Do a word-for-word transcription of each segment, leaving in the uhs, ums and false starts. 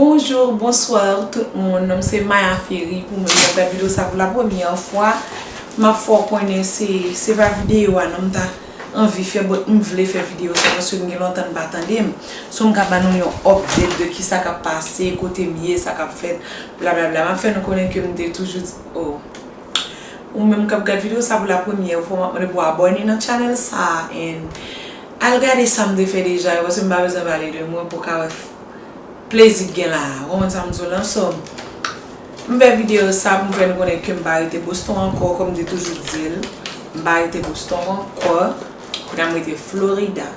Bonjou, bonswa tout moun. Non m se Maya Ferry. Pou mwen, m ap gad videyo sa pou la premyè fwa. M ap fè w konnen se, se pa videyo a non m ta anvi fè, but m vle fè videyo sa paske m gen lontan m pa tande m. So m ka ban nou yon update de kisa k ap pase, kote m ye, sa k ap fèt, blablabla. M ap fè nou konnen ke m te toujou di, oh. Ou menm k ap gad videyo sa pou la premyè fwa, m ap mande pou w abòne nan channel sa and al gade sa m te fè deja yo, paske m pa bezwen pale de mwen pou w ka wè plezi k gen la a. Ou konprann sa m di w lan? So, m fè videyo sa pou m fè nou konnen ke m pa rete Boston ankò, kòm m te toujou di l. M pa rete Boston ankò. Kounye a m rete Florida.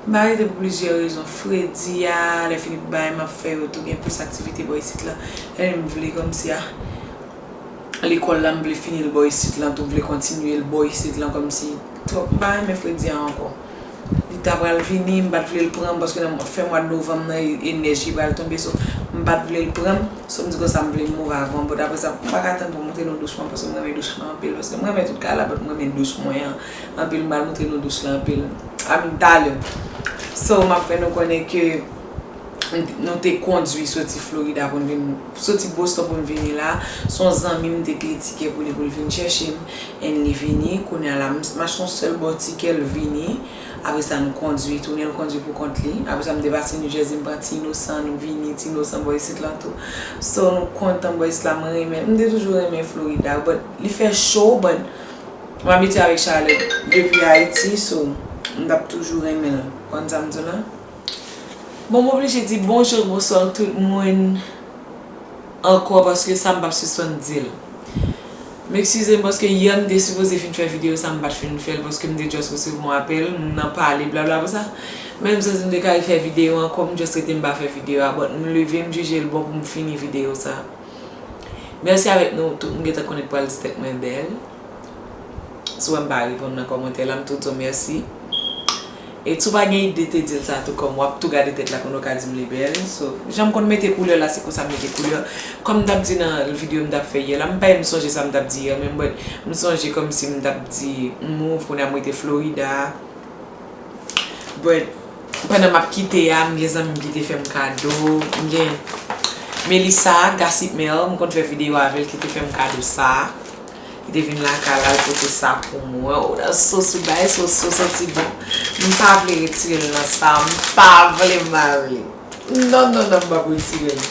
M pa rete pou plizyè rezon. Fredi a, lè fini pou bagay m ap fè yo tou, gen plis aktivite bò isit lan. Lè m vle kòmsi a. Lekòl la, m vle fini l bò isit lan tou, m vle kontinye l bò isit lan, kòmsi twòp, m pa renmen fredi a ankò. Li ta pral vini, m pa t vle l pran m, paske nan fen mwa novanm nan, e- enèji pral tonbe, so, m pa t vle l pran m, so, m di konsa, m vle m move avan, but apre sa, m pa ka tann pou m montre nou douch mwen, paske m renmen douch mwen anpil, paske m renmen tout kay la, but m renmen douch mwen an anpil, m pral montre nou douch la anpil, I mean, talè. So, m ap fè nou konnen ke, nou te kondui soti Florida pou n vin, soti Boston pou n vini la. Se yon zanmi m te peye tikè pou li, pou l vin chèche m, and li vini. Kounye a la, m, m achte yon sèl bò tikè, l vini. Apre sa, n kondui, tounen l kondui pou kont li. Apre sa, m te pase New Jersey, m pran Ti Inosan, nou vini, Ti Inosan bò isit lan tou. So, nou kontan bò isit la, mwen renmen, m te toujou renmen Florida, but li fè cho, but m abitye avèk chalè depi Ayiti, so, m t ap toujou renmen l. Konn sa m di w lan? Bon, m oblije di bonjou, bonswa tout moun ankò, paske sa m p ap sispann di l. M eskize m paske yè m te sipoze fin fè videyo sa, m pa t fin fè l paske m te just resevwa yon apèl, m nan pale, blablabla sa. Men m santi m te ka fè videyo ankò, m just rete m pa fè videyo a, but m leve, m jije l bon pou m fini videyo sa. Mèsi avèk nou tout moun gentan konnen k pral di tèt mwen bèl. Si w wè m pa reponn nan kòmantè la, m tou di w mèsi. E si w pa gen ide te di l sa tou, kòm w ap tou gade tèt la kounye a w ka di m li bèl. So, jan m konn mete koulè la, se konsa m mete koulè. Kòm m t ap di nan videyo m t ap fè yè la, m pa menm sonje sa m t ap di yè, men but, m sonje kòmsi m t ap di m move, kounye a m rete Florida. But, pandan m ap kite a, m gen zanmi m ki te fè m kado. M gen Melissa, Gossip Mel, m konn fè videyo avè l, ki te fè m kado sa. Li te vin lakay la, l pote sa pou mwen. Oh, that's so sweet, bagay so, so santi bon. M pa vle retire l nan sa, m pa vle, m pa vle. Non, non, non, m p ap retire l.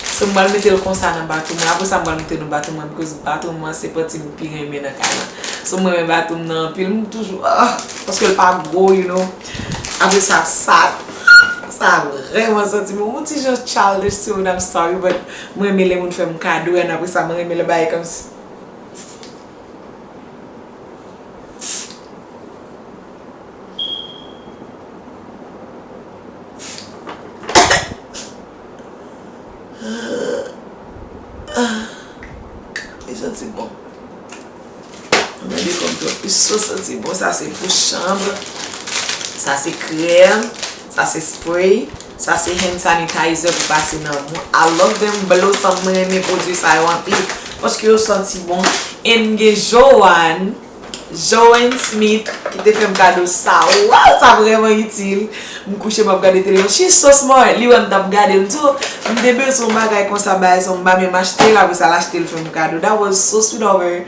So, m pral mete l konsa nan bathroom mwen. Apre sa, m pral mete l nan bathroom mwen, because bathroom mwen se pati m pi renmen nan kay la. So, m renmen bathroom nan anpil. M toujou, ah, paske l pa gwo, you know. Apre sa, sa, sa vrèman santi bon. Yon ti jan childish, so, I'm sorry, but m renmen lè moun fè m kado, and apre sa, m renmen lè bagay kòmsi Li santi bon. Gade kòm twòp pis so santi bon. Sa se pou chanm. Sa se krèm. Sa se spray. Sa se hand sanitizer pou pase nan mwen. I love them, Blossom, mwen renmen pwodui sa yo anpil. Paske yo santi bon. And gen Joanne, Joanne Smith, ki te fè m kado sa. Waw, sa vrèman itil. M kouche, m ap gade telefòn. She's so smart. Li wè m t ap gade l tou. M te bezwen yon bagay konsa, bagay sa, m pa menm achte l, apre sa, l achte l fè m kado. That was so sweet of her.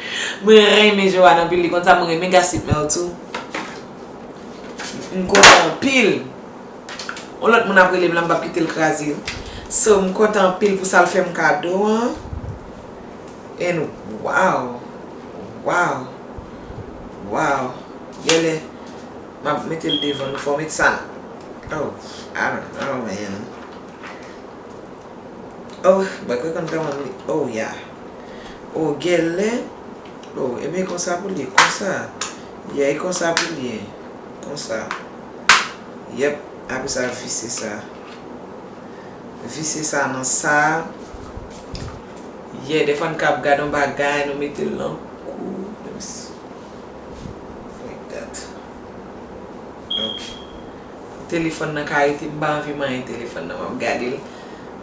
Mwen renmen Joanne anpil, li konn sa, mwen renmen Gossip Mel tou. M kontan anpil. Yon lòt moun ap rele m la, m p ap kite l kraze. So, m kontan anpil pou sa l fè m kado an. And wow. Wow. Wow. Genlè, m ap mete l devan nou. Fò w met sa. Oh, I don't know, man. Oh, bagay konn kòman li. Oh, yeah. Oh, genlè. Oh, ebyen, konsa pou li ye. Konsa. Yeah, e konsa pou li ye. Konsa. Yep. Apre sa, vise sa. Vise sa nan sa. Yeah, defwa n ka ap gade yon bagay, nou mete l nan kou. Let me see. Like that. Ok. Telefòn nan ka rete, m pa anvi manyen telefòn nan, m ap gade l.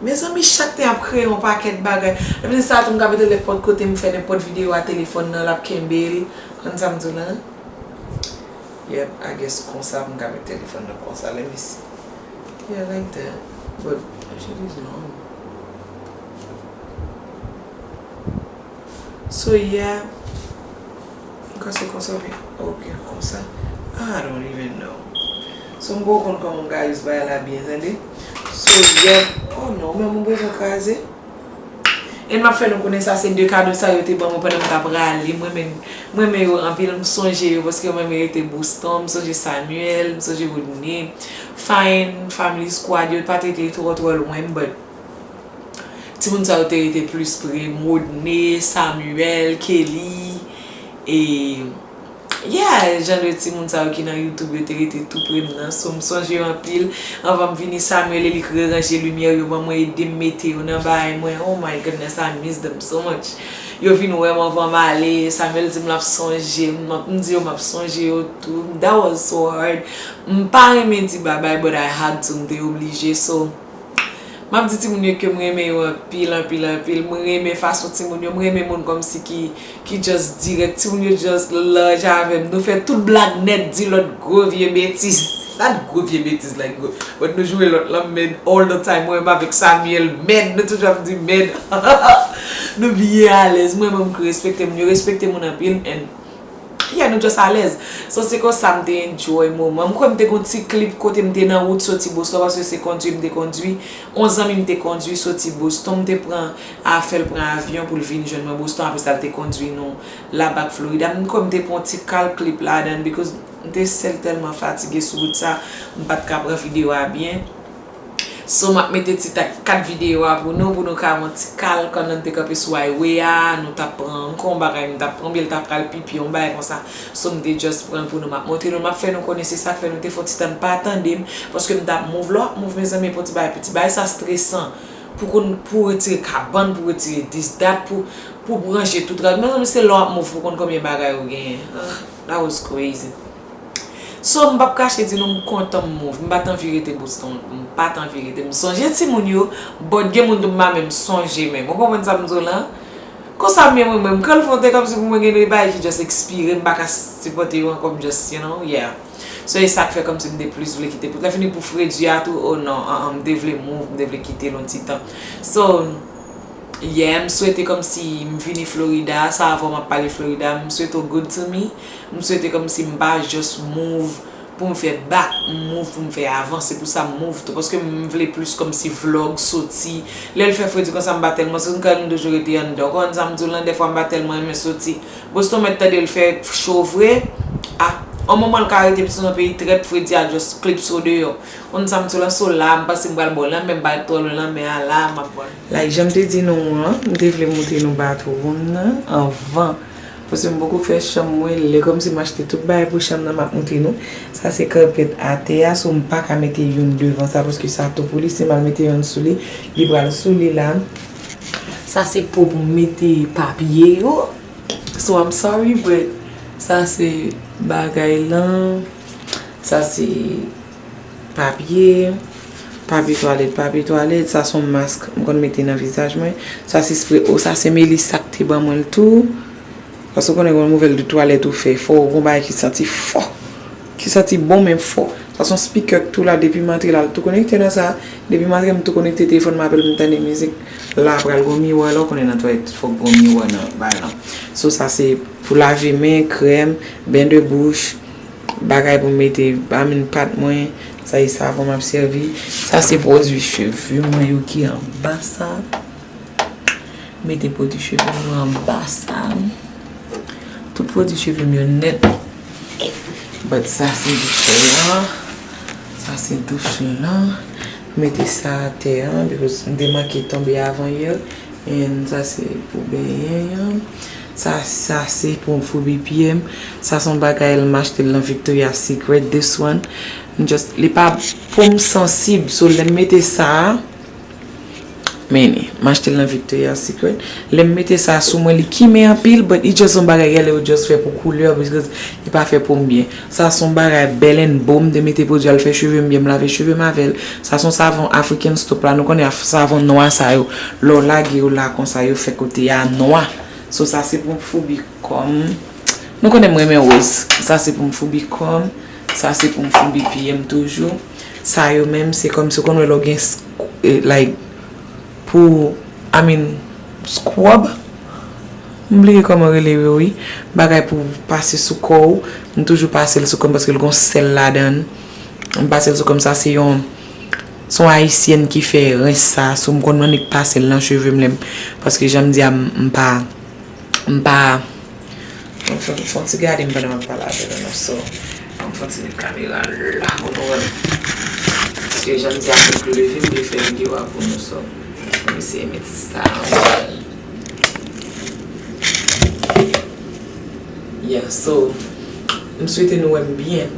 Mezanmi, chak te ap kreye yon pakèt bagay. Epi sa tou, m ka mete l nenpòt kote, m fè nenpòt videyo a telefòn nan, l ap kenbe l. Konn sa m di w la? Yep, I guess konsa, m ka mete telefòn nan konsa, let me see. Yeah, like that. But, Shit is long. So yeah. Mwen ka se konsa wi. Ok, konsa. I don't even know. So m poko konn kòman m ka use bagay la byen, tande. So yeah. Oh non, men mwen bezwen kraze. E m ap fè nou konnen sa se de kado sa yo te ban mwen pandan m t ap rale. Mwen menm, mwen renmen yo anpil, m sonje yo paske mwen renmen rete Boston, m sonje Samuel, m sonje Rodney, Fine, Family Squad, yo pa t rete twò twò lwen, but timoun sa yo te rete plis pre m, Rodney, Samuel, Kelly, e yeah, jan de timoun sa yo ki nan YouTube yo te rete tou pre m nan. So m sonje yo anpil. Anvan m vini, Samuel e li k reranje limyè yo ban mwen, ede m mete yo nan bagay mwen. Oh my goodness, I miss them so much. Yo vin wè m anvan m ale. Samuel di m l ap sonje m, m ap- m di yo m ap sonje yo tou. That was so hard. M pa renmen di babay, but I had to, m te oblije. So m ap di timoun yo ke m renmen yo anpil, anpil, anpil. M renmen fason timoun yo, m renmen moun kòmsi ki, ki just dirèk. Timoun yo just lòj avè m. Nou fè tout blag nèt, di lòt gwo vye betiz. Not gwo vye betiz like gwo, but nou jwe lòt lan mèd all the time. Mwen menm avèk Samuel, mèd, nou toujou ap di mèd. Nou byen alèz. Mwen menm, m respekte moun, yo respekte moun anpil, and yeah, nou just alèz. So se konsa m te enjoy moman. M kwè m te gon ti clip kote m te nan wout soti Boston paske se kondwi m te kondwi. On zanmi m te kondwi soti Boston, m te pran afè l pran avyon pou l vin jwenn mwen Boston, apre sa l te kondwi nou la bak Florida. M kwè m te pran ti kal clip ladan because m te sèl tèlman fatige sou wout sa, m pa t ka pran videyo a byen. So m ap mete ti tak kat videyo a pou nou, pou nou ka wè yon ti kal pandan n te kanpe sou highway a, nou t ap pran, m kwè yon bagay, m t ap pran byen, l t ap pral pipi, yon bagay konsa. So m te just pran l pou nou, m ap montre nou, m ap fè nou konnen se sa k fè nou te fè yon ti tan n pa tande m, paske m t ap move, lè w ap move mezanmi, e pa yon ti bagay piti, bagay sa stresan, pou konn, pou retire kabann, pou retire this, that, pou, pou branche tout rad, mezanmi se lè w ap move pou konn konbyen bagay ou genyen. Ah, that was crazy. So m p ap kache di nou m kontan m move, m pa t anvi rete Boston, m pa t anvi rete. M sonje timoun yo, but gen moun tou m pa menm sonje menm. Ou konprann sa m di w la? Konsa m ye mwen menm, m kanpe fè yon te kòmsi pou mwen gen de bagay ki just ekspire, m pa ka sipòte yo ankò, m just, you know, yeah. So e sa k fè kòmsi m te plis vle kite pou lè fini pou fredi a tou, oh non, an, an, m te vle move, m te vle kite l yon ti tan. So, yeah, m swete kòmsi m vini Florida, sa avan m ap pale Florida, m swete w good to me. M swete kòmsi m pa just move pou m fè back, m move pou m fè avan, se pou sa m move tou, paske m vle plis kòmsi vlog, soti. Lè l fè fredi konsa m pa tèlman soti, m toujou rete anndan. Ou konn sa m di w lan, dèfwa m pa tèlman renmen soti. Boston mèt tande l fè cho vre. Ah, yon moman l ka rete piti nan peyi trèt, fredi a just klipse w deyò. Ou konn sa m di w lan, so la, m panse m pral bò lanmè, m pa ret twò lwen lanmè a la, m ap bò. Like jan m te di nou an, m te vle montre nou bathroom nan anvan. Paske m poko fè chanm mwen, lè kòmsi m achte tout bagay pou chanm nan, m ap montre nou. Sa se kapèt atè a, so m pa ka mete youn devan sa, paske sa twò pou li, si m al mete youn sou li, li pral sou li la. Sa se po pou m mete papye yo. So, I'm sorry, but sa se bagay lan. Sa se papye, papye twalèt, papye twalèt. Sa se yon mask m konn mete nan vizaj mwen. Sa se spre. O, sa se Melissa k te ban mwen l tou. Paske w konnen gon nouvèl de twalèt ou fè, fò w gon bagay ki santi fò, ki santi bon men fò. Sa se yon speaker k tou la, depi m antre la, l tou konekte nan sa. Depi m antre, m tou konekte telefòn m, apre m tande mizik. La pral gon miwa la, w konnen nan twalèt fòk gon miwa nan bagay lan. So, sa se pou lave men, krèm, ben de bouch, bagay pou m mete, I mean, pat mwen, sa e savon m ap sèvi. Sa se pwodui cheve mwen yo ki anba sa. Mete pwodui cheve mwen anba sa. Tout pwodui cheve m yo nèt. But sa se douch lan. Sa se douch lan. Mete sa atè an, because m te manke tonbe avan yè. And sa se pou benyen an. Sa, sa se pou m foubi pye m. Sa se yon bagay m achte l nan Victoria's Secret. This one, m just, li pa po m sansib. So, lè m mete sa a, men, m achte l nan Victoria's Secret. Lè m mete sa sou mwen, li kimen anpil, but it just yon bagay, genlè yo just fè pou koulè, because li pa fè po m byen. Sa se yon bagay Bell and Bow, m te mete pwodui a, l fè cheve m byen, m lave cheve m avè l. Sa se yon savon African Stop la, nou konnen af-, savon nwa sa yo. Lè w lage yo la konsa, yo fè kote a nwa. So, sa se pou m foubi kò m. Nou konnen m renmen woz. Sa se pou m foubi kò m. Sa se pou m foubi pye m toujou. Sa yo menm, se kòmsi w konn wè lè w gen, like, pou, I mean, scrub. M bliye kòman rele yo, wi. Bagay pou pase sou kò w. M toujou pase l sou kò m paske l gon sèl ladan l. M pase l sou kò m, sa se yon, se yon ayisyèn ki fè rens sa sou m, konn annik pase l nan cheve m lè m, paske jan m di a, m pa, m pa, m fè, fè yon ti gade m pandan m ap pale avè nou, non, so, m fè yon ti met kamera la pou nou wè m. Paske jan m di a, m leve, m vle fè videyo a pou nou, so, m eseye met sa anlè. Yeah, so, m swete nou wè m byen.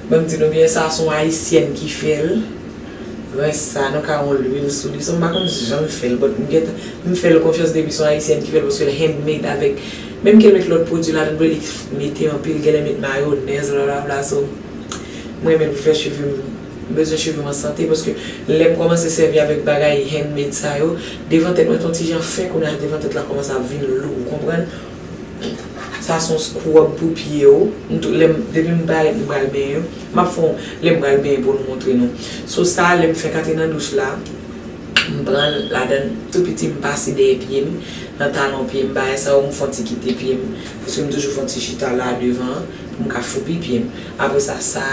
Ban m di nou byen, sa se yon ayisyèn ki fè l. Rens sa, nou ka wè yon lwil sou li. So, m pa konn jan l fè l, but m gentan, m fè l konfyans depi se yon ayisyèn ki fè l, paske l handmade avèk, menm ke l met lòt pwodui ladan l, li mete anpil, genlè met mayonèz, blablabla. So, mwen menm fè cheve m, m bezwen cheve m an sante, paske lè m kòmanse sèvi avèk bagay handmade sa yo, devan tèt mwen te yon ti jan fen, kounye a devan tèt la kòmanse ap vin lou, ou konprann? Sa se yon scrub pou pye w. M tou, lè m, depi m parèt, m pral benyen. M ap fè yon, lè m pral benyen pou nou montre nou. So sa, lè m fenk antre nan douch la, m pran l ladan l tou piti, m pase dèyè pye m, nan talon pye m, bagay sa yo, m fè yon ti kite pye m. Paske m toujou fè yon ti chita la devan an, pou m ka foubi pye m. Apre sa, sa,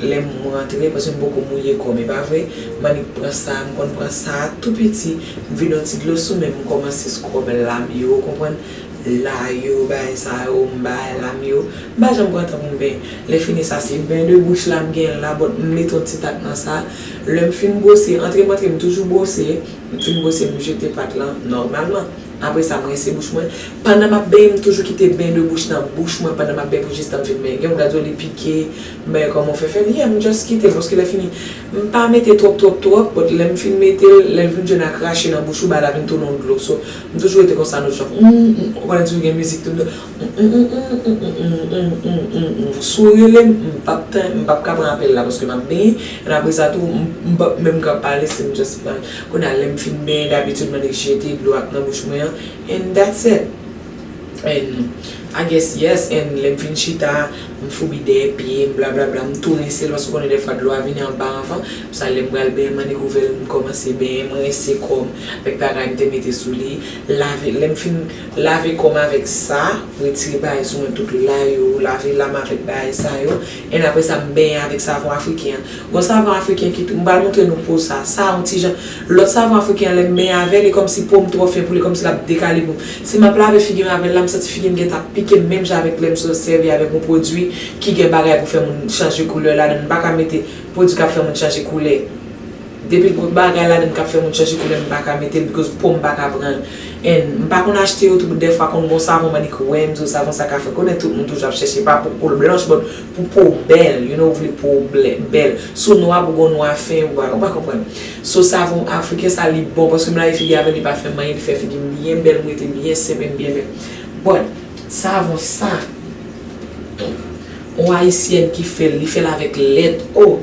lè m rantre, paske m poko mouye kò m, e pa vre? M annik pran sa, m konn pran sa tou piti, m vide yon ti dlo sou men m, m kòmanse scrub lam yo, ou konprann? La yo, bagay sa yo, m bay lam yo. M pa janm pran tan pou m benyen. Lè fini sa, se ben de bouch la m genyen la, but m mete yon ti tak nan sa. Lè m fin bwose, antre m antre, m toujou bwose. M fin bwose, m jete pat lan, nòmalman. Apre sa, m rense bouch mwen. Pandan m ap benyen, m toujou kite ben de bouch nan bouch mwen pandan m ap benyen pou jistan m fin benyen. Gen moun k ap di w li pike, m benyen kòman w fè fè l. Yeah, m just kite l, paske lè fini, m pa mete twòp, twòp, twòp, but lè m fin mete l, lè l vin jwenn a krache nan bouch ou, bagay la vin tounen yon dlo. So, m toujou rete konsa, nou chak, mm, mm, ou konnen toujou gen mizik tou, mm, mm, mm, mm, mm, mm, mm, mm. Si w rele m, m p ap tan, m p ap ka pran apèl la, paske m ap benyen, and apre sa tou, m, m p ap menm ka pale, si m just pran. Kounye a, lè m fin benyen, dabitid, m annik jete dlo a nan bouch mwen an, and that's it. And I guess, yes, and lè m fin chita, m foubi dèyè pye m, blablabla, m tou rense l, paske w konnen dèfwa dlo a vini anba anvan. Sa, lè m pral benyen, m annik ouvè l, m kòmanse benyen, m rense kò m avèk bagay m te mete sou li, lave, lè m fin lave kò m avèk sa, retire bagay sou mwen, tout la yo, lave lam avèk bagay sa yo, and apre sa, m benyen avèk savon afriken an. Gon savon afriken ki, m pral montre nou po sa. Sa yon ti jan, lòt savon afriken an, lè m benyen avè l, e kòmsi po m twò fen pou li, kòmsi l ap dekale po m. Si m ap lave figi m avè l la, m santi figi m gentan ap pike m menm jan avèk lè m sot sèvi avèk yon pwodui ki gen bagay pou fè moun chanje koulè ladan l. M pa ka mete pwodui k ap fè moun chanje koulè. Depi l gen bagay ladan l k ap fè moun chanje koulè, m pa ka mete l, because po m pa ka pran l. And m pa konn achte yo tou, dèfwa konn gon savon m annik wè, m di w savon sa ka fè, konnen tout moun toujou ap chèche, pa pou po l blanch, but pou po w bèl, you know, w vle po w blè-, bèl. Si w nwa, pou gon nwa fen, ou pa, ou pa konprann. So, savon afriken sa, li bon, paske m lave figi avè l, li pa fè m anyen, li fè figi m byen bèl, m rete byen senp and byen bèl. But, savon sa, yon ayisyèn ki fè l, li fè l avèk lèt, oh!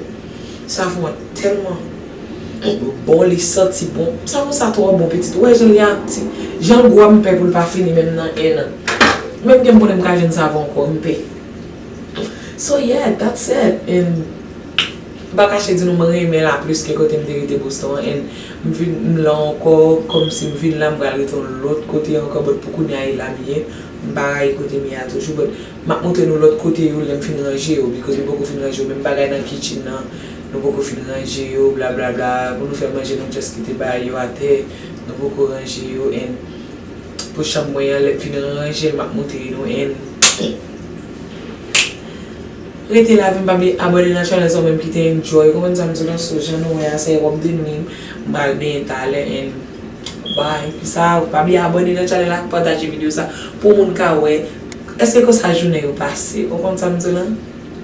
Savon an tèlman bon, li santi bon. Savon sa twò bon, pitit. Ou wè jan li a ti, jan l gwo a, m pè pou l pa fini menm nan en an. Menm ke m konnen m ka jwenn savon ankò, m pè. So yeah, that's it. And m pa kache di nou m renmen la plis ke kote m te rete Boston an. And m vin, m la ankò, kòmsi m vin la, m pral rete yon lòt kote ankò, but pou kounye a, e la m ye. M pa rayi kote m ye a toujou, but m ap montre nou lòt kote yo lè m fin ranje yo, because nou poko fin ranje yo. Menm bagay nan kitchen nan, nou poko fin ranje yo, blablabla. Pou nou fè manje, nou just kite bagay yo atè, nou poko ranje yo, and pou chanm mwen an, lè m fin ranje l, m ap montre nou, and rete la, vin pa bliye abòne nan channel sa, ou menm ki te enjoy, ou konprann sa m di w la, so jan nou wè a, se wòb de nwi, m pral benyen talè, and bye. Pou sa, pa bliye abòne nan channel la, pataje videyo sa, pou moun ka wè, èske konsa jounen yo pase, ou konprann sa m di w la?